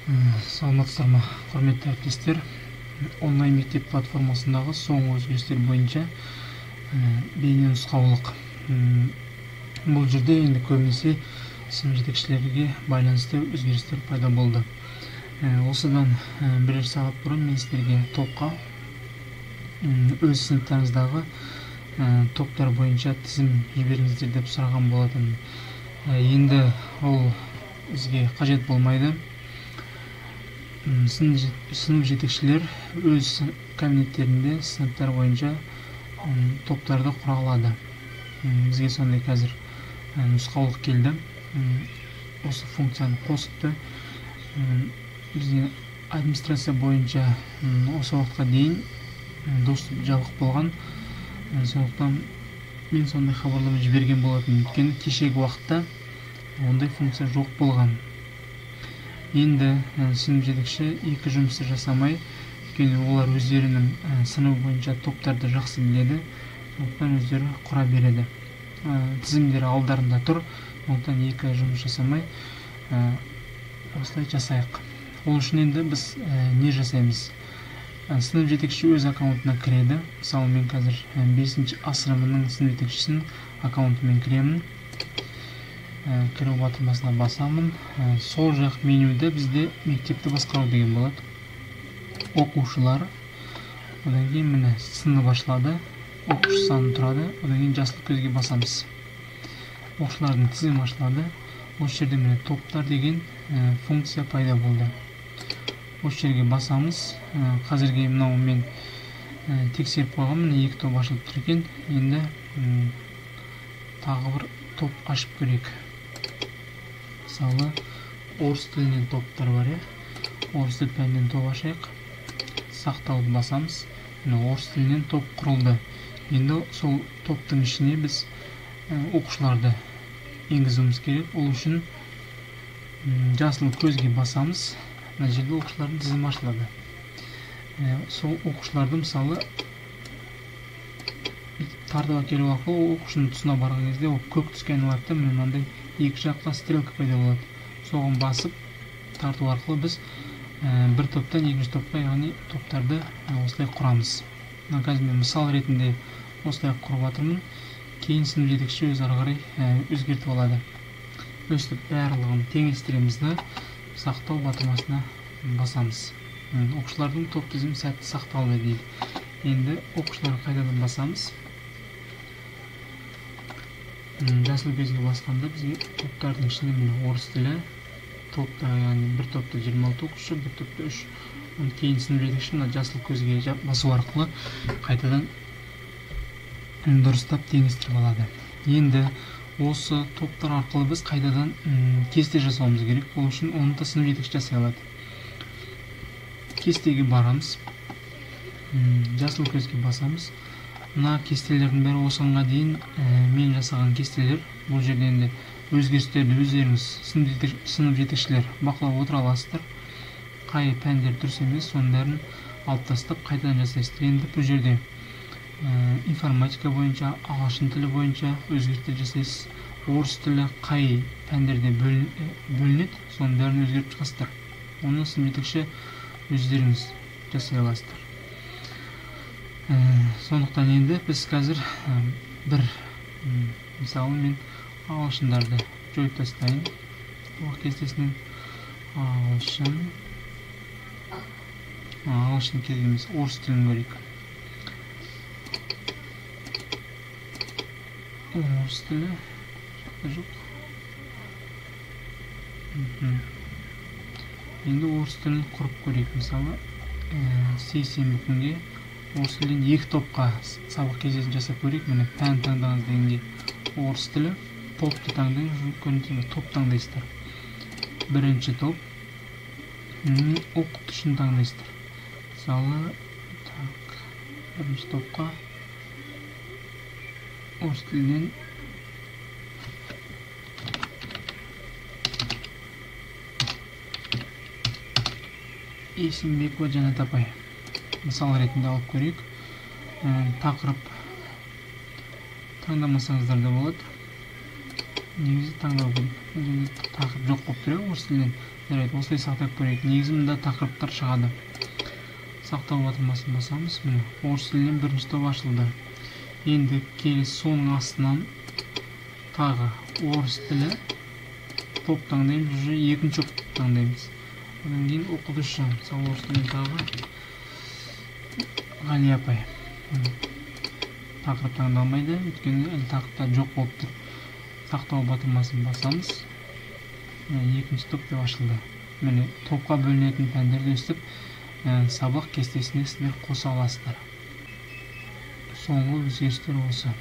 Саламатсыздар ма, құрметті әріптестер. Онлайн мектеп платформасындағы соңғы өзгерістер бойынша бейне нұсқаулық. Бұл жерде енді көбінесе сынып жетекшілерге байланысты өзгерістер пайда болды. Осыдан бірер сағат бұрын мен сіздерге топқа өз сыныптарыңыздағы топтар бойынша тізім жіберіңіздер деп сұраған болатын. Енді ол бізге қажет болмайды. Сынып жетекшілер өз кабинеттерінде сыныптар бойынша топтарды құра алады. Бізге сондай қазір нұсқаулық келді. Осы функцияны қосыпты. Бізге администрация бойынша осы уақытқа дейін доступ жабық болған. Сондықтан мен сондай хабарлама жіберген болатын. Өйткені кешегі уақытта ондай функция жоқ болған. Енді сынып жетекші екі жұмысты жасамай, өйткені олар өздерінің сыныбы бойынша топтарды жақсы біледі, сондықтан өздері құра береді. Тізімдері алдарында тұр, сондықтан екі жұмыс жасамай осылай жасайық. Ол үшін енді біз не жасаймыз? Сынып жетекші өз аккаунтына кіреді. Мысалы, мен қазір 5-ші А сыныбының сынып жетекшісінің аккаунтымен кіремін. Кіру батырмасына басамын. Сол жақ менюде бізде мектепті басқару деген болады. Оқушылар. Одан кейін міне сынып ашылады. Оқушы саны тұрады. Одан кейін жасыл көзге басамыз. Оқушылардың тізімі ашылады. Осы жерде міне топтар деген функция пайда болды. Осы жерге басамыз. Қазірге мынау мен тексеріп қойғанмын. Міне екі топ ашылып тұр екен. Енді тағы бір топ ашып көрейік. Мысалы, орыс тілінен топтар бар, иә? Орыс тіл пәнінен топ ашайық. Сақтауды басамыз. Міне орыс тілінен топ құрылды. Енді сол топтың ішіне біз оқушыларды енгізуіміз керек. Ол үшін жасыл көзге басамыз. Мына жерде оқушылардың тізімі ашылады. Сол оқушыларды мысалы тартып әкелу арқылы оқушының тұсына барған кезде ол көк түске айналады да, міне мынандай екі жаққа стрелка пайда болады. Соған басып тарту арқылы біз бір топтан екінші топқа, яғни топтарды осылай құрамыз. Мына қазір мен мысал ретінде осылай құрып жатырмын. Кейін сынып жетекші өз ары қарай өзгертіп алады. Өстіп барлығын теңестіреміз да, сақтау батырмасына басамыз. Оқушылардың топ тізімі сәтті сақталды дейді. Енді оқушыларға қайтадан басамыз. Жасыл көзге басқанда бізге топтардың ішінде міне орыс тілі топта, яғни бір топта 26 оқушы, бір топта 3. Оны кейін сынып жетекші мына жасыл көзге басу арқылы қайтадан дұрыстап теңестіріп алады. Енді осы топтар арқылы біз қайтадан кесте жасауымыз керек. Ол үшін оны да сынып жетекші жасай алады. Кестеге барамыз. Жасыл көзге басамыз. Мына кестелердің бәрі осыған дейін мен жасаған кестелер. Бұл жерде енді өзгерістерді өздеріңіз сынып жетекшілер бақылап отыра аласыздар. Қай пәндер дұрыс емес, соның бәрін алып тастап қайтадан жасайсыздар. Енді бұл жерде информатика бойынша, ағылшын тілі бойынша өзгерістер жасайсыз. Орыс тілі қай пәндерде бөлінеді, соның бәрін өзгертіп шығасыздар. Оны сынып жетекші өздеріңіз жасай аласыздар. Сондықтан енді біз қазір бір мысалы мен ағылшындарды жойып тастайын. Уақыт кестесінен ағылшын керек емес, орыс тілін көрейік. Орыс тілі жоқ. Енді орыс тілін құрып көрейік. Мысалы, сейсенбі күнге орыс тілінен екі топқа сабақ кестесін жасап көрейік. Міне пән таңдаңыз дегенде орыс тілі, топты таңдаңыз, топ таңдайсыздар. Бірінші топ, оқытушыны таңдайсыздар. Мысалы, так, бірінші топқа орыс тілінен Есімбекова Жанат апай мысал ретінде алып көрейік. Тақырып таңдамасаңыздар да болады. Негізі таңдау керек. Бұл жерде тақырып жоқ болып тұр, орыс тілінен. Жарайды, осылай сақтап көрейік. Негізі мында тақырыптар шығады. Сақтау батырмасын басамыз. Міне, орыс тілінен бірінші топ ашылды. Енді келесі соның астынан тағы орыс тілі топ таңдаймыз, уже екінші топ таңдаймыз. Одан кейін оқытушы, мысалы, орыс тілінен тағы Ғали апай. Тақырып таңдалмайды, өйткені әлі тақырыптар жоқ болып тұр. Сақтау батырмасын басамыз. Міне, екінші топ деп ашылды. Міне, топқа бөлінетін пәндерді өстіп сабақ кестесіне сіздер қоса аласыздар. Соңғы өзгерістер осы.